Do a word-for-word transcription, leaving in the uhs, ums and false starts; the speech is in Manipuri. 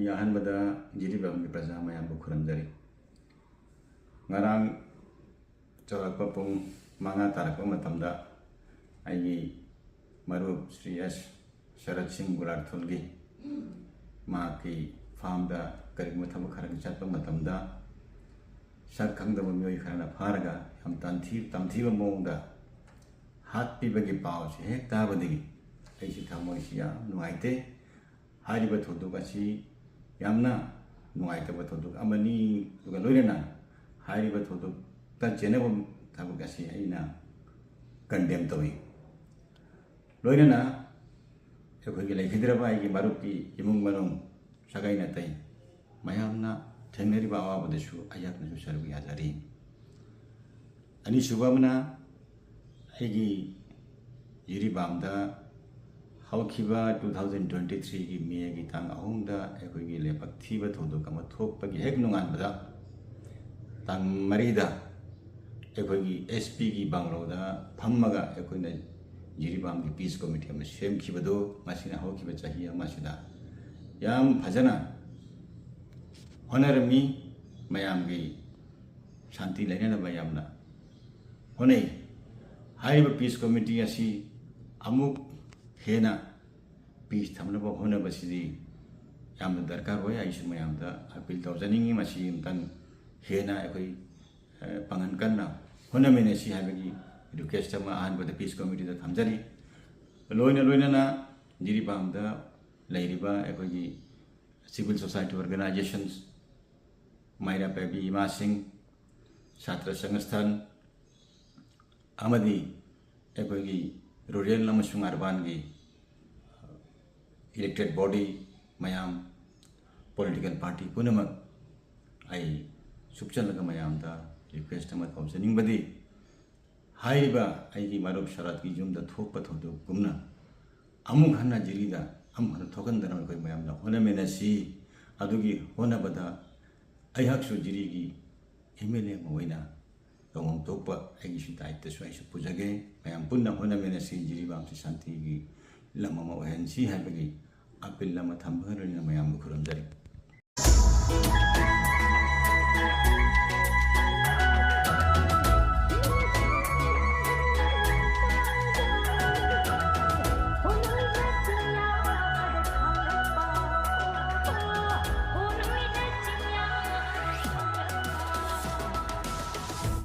ꯑꯍꯥꯟꯕꯗ ꯖꯤꯔꯤꯕꯥꯝꯒꯤ ꯄ꯭ꯔꯖꯥ ꯃꯌꯥꯝꯕꯨ ꯈꯨꯔꯨꯝꯖꯔꯤ꯫ ꯉꯔꯥꯡ ꯆꯥꯎꯔꯛꯄ ꯄꯨꯡ ꯃꯉꯥ ꯇꯥꯔꯛꯄ ꯃꯇꯝꯗ ꯑꯩꯒꯤ ꯃꯔꯨꯞ ꯁ꯭ꯔꯤ ꯑꯦꯁ ꯁꯔꯠ ꯁꯤꯡ ꯒꯨꯂꯥꯔꯊꯣꯜꯒꯤ ꯃꯍꯥꯛꯀꯤ ꯐꯥꯔꯝꯗ ꯀꯔꯤꯒꯨꯝꯕ ꯊꯕꯛ ꯈꯔꯒꯤ ꯆꯠꯄ ꯃꯇꯝꯗ ꯁꯛ ꯈꯪꯗꯕ ꯃꯤꯑꯣꯏ ꯈꯔꯅ ꯐꯥꯔꯒ ꯌꯥꯝ ꯇꯝꯊꯤ-, ꯇꯝꯊꯤꯕ ꯃꯑꯣꯡꯗ ꯍꯥꯠꯄꯤꯕꯒꯤ ꯄꯥꯎꯁꯤ ꯍꯦꯛ ꯇꯥꯕꯗꯒꯤ ꯑꯩꯁꯤ ꯊꯃꯣꯏꯁꯤ ꯌꯥꯝ ꯅꯨꯡꯉꯥꯏꯇꯦ꯫ ꯍꯥꯏꯔꯤꯕ ꯊꯧꯗꯣꯛ ꯑꯁꯤ ꯌꯥꯝꯅ ꯅꯨꯡꯉꯥꯏꯇꯕ ꯊꯧꯗꯣꯛ ꯑꯃꯅꯤ꯫ ꯑꯗꯨꯒ ꯂꯣꯏꯅꯅ ꯍꯥꯏꯔꯤꯕ ꯊꯧꯗꯣꯛꯇ ꯆꯦꯟꯅꯕ ꯊꯕꯛ ꯑꯁꯤ ꯑꯩꯅ ꯀꯟꯗꯦꯝ ꯇꯧꯏ꯫ ꯂꯣꯏꯅꯅ ꯑꯩꯈꯣꯏꯒꯤ ꯂꯩꯈꯤꯗ꯭ꯔꯕ ꯑꯩꯒꯤ ꯃꯔꯨꯞꯀꯤ ꯏꯃꯨꯡ ꯃꯅꯨꯡ, ꯁꯥꯒꯩ ꯅꯥꯇꯩ ꯃꯌꯥꯝꯅ ꯊꯦꯡꯅꯔꯤꯕ ꯑꯋꯥꯕꯗꯁꯨ ꯑꯩꯍꯥꯛꯅꯁꯨ ꯁꯔꯨꯛ ꯌꯥꯖꯔꯤ꯫ ꯑꯅꯤꯁꯨꯕ ꯑꯃꯅ, ꯑꯩꯒꯤ ꯖꯤꯔꯤꯕꯥꯝꯗ ꯍꯧꯈꯤꯕ two thousand twenty threeꯒꯤ ꯃꯦꯒꯤ ꯇꯥꯡ ꯑꯍꯨꯝꯗ ꯑꯩꯈꯣꯏꯒꯤ ꯂꯥꯏꯕꯛ ꯊꯤꯕ ꯊꯧꯗꯣꯛ ꯑꯃ ꯊꯣꯛꯄꯒꯤ ꯍꯦꯛ ꯅꯣꯡꯉꯥꯟꯕꯗ, ꯇꯥꯡ ꯃꯔꯤꯗ ꯑꯩꯈꯣꯏꯒꯤ ꯑꯦꯁ ꯄꯤꯒꯤ ꯕꯪꯒ꯭ꯂꯣꯗ ꯐꯝꯃꯒ ꯑꯩꯈꯣꯏꯅ ꯖꯤꯔꯤꯕꯥꯝꯒꯤ ꯄꯤꯁ ꯀꯣꯃꯤꯇꯤ ꯑꯃ ꯁꯦꯝꯈꯤꯕꯗꯨ, ꯃꯁꯤꯅ ꯍꯧꯈꯤꯕ ꯆꯍꯤ ꯑꯃꯁꯤꯗ ꯌꯥꯝ ꯐꯖꯅ ꯍꯣꯠꯅꯔꯝꯃꯤ꯫ ꯃꯌꯥꯝꯒꯤ ꯁꯥꯟꯇꯤ ꯂꯩꯅꯅꯕ ꯌꯥꯝꯅ ꯍꯣꯠꯅꯩ꯫ ꯍꯥꯏꯔꯤꯕ ꯄꯤꯁ ꯀꯣꯃꯤꯇꯤ ꯑꯁꯤ ꯑꯃꯨꯛ ꯍꯦꯟꯅ ꯄꯤꯁ ꯊꯝꯅꯕ ꯍꯣꯠꯅꯕꯁꯤꯗꯤ ꯌꯥꯝꯅ ꯗꯔꯀꯥꯔ ꯑꯣꯏ꯫ ꯑꯩꯁꯨ ꯃꯌꯥꯝꯗ ꯑꯄꯤꯜ ꯇꯧꯖꯅꯤꯡꯉꯤ, ꯃꯁꯤ ꯑꯃꯨꯛꯇꯪ ꯍꯦꯟꯅ ꯑꯩꯈꯣꯏ, ꯑ, ꯄꯥꯡꯒꯜ ꯀꯟꯅ ꯍꯣꯠꯅꯃꯤꯟꯅꯁꯤ ꯍꯥꯏꯕꯒꯤ ꯔꯤꯀ꯭ꯋꯦꯁ ꯑꯃ ꯑꯍꯥꯟꯕꯗ ꯄꯤꯁ ꯀꯣꯃꯤꯇꯤꯗ ꯊꯝꯖꯔꯤ꯫ ꯂꯣꯏꯅ ꯂꯣꯏꯅꯅ ꯖꯤꯔꯤꯕꯥꯝꯗ ꯂꯩꯔꯤꯕ ꯑꯩꯈꯣꯏꯒꯤ civil society organizations, ꯃꯩꯔꯥ ꯄꯥꯏꯕꯤ ꯏꯃꯥꯁꯤꯡ, ꯁꯥꯇ꯭ꯔ ꯁꯪꯒꯊꯟ ꯑꯃꯗꯤ ꯑꯩꯈꯣꯏꯒꯤ ꯔꯨꯔꯦꯜ ꯑꯃꯁꯨꯡ ꯑꯔꯕꯥꯟꯒꯤ elected body ꯃꯌꯥꯝ, political party ꯄꯨꯝꯅꯃꯛ ꯑꯩ ꯁꯨꯞꯆꯜꯂꯒ ꯃꯌꯥꯝꯗ ꯔꯤꯀ꯭ꯋꯦꯁ ꯑꯃ ꯇꯧꯖꯅꯤꯡꯕꯗꯤ, ꯍꯥꯏꯔꯤꯕ ꯑꯩꯒꯤ ꯃꯔꯨꯞ ꯁꯔꯠꯀꯤ ꯌꯨꯝꯗ ꯊꯣꯛꯄ ꯊꯧꯗꯣꯛꯀꯨꯝꯅ ꯑꯃꯨꯛ ꯍꯟꯅ ꯖꯤꯔꯤꯗ ꯑꯃꯨꯛ ꯍꯟꯅ ꯊꯣꯛꯍꯟꯗꯅꯕ ꯑꯩꯈꯣꯏ ꯃꯌꯥꯝꯅ ꯍꯣꯠꯅꯃꯤꯟꯅꯁꯤ꯫ ꯑꯗꯨꯒꯤ ꯍꯣꯠꯅꯕꯗ ꯑꯩꯍꯥꯛꯁꯨ ꯖꯤꯔꯤꯒꯤ ꯑꯦꯝ ꯑꯦꯜ ꯑꯦ ꯑꯃ ꯑꯣꯏꯅ ꯇꯧꯐꯝ ꯊꯣꯛꯄ ꯑꯩꯒꯤꯁꯨ ꯗꯥꯏꯇꯁꯨ ꯑꯩꯁꯨ ꯄꯨꯖꯒꯦ꯫ ꯃꯌꯥꯝ ꯄꯨꯟꯅ ꯍꯣꯠꯅꯃꯤꯟꯅꯁꯤ, ꯖꯤꯔꯤꯕꯥꯝꯁꯤ ꯁꯥꯟꯇꯤꯒꯤ ꯂꯝ ꯑꯃ ꯑꯣꯏꯍꯟꯁꯤ ꯍꯥꯏꯕꯒꯤ ꯑꯄꯤꯜ ꯑꯃ ꯊꯝꯕꯒ ꯂꯣꯏꯅꯅ ꯃꯌꯥꯝꯕꯨ ꯈꯨꯔꯨꯝꯖꯔꯤ꯫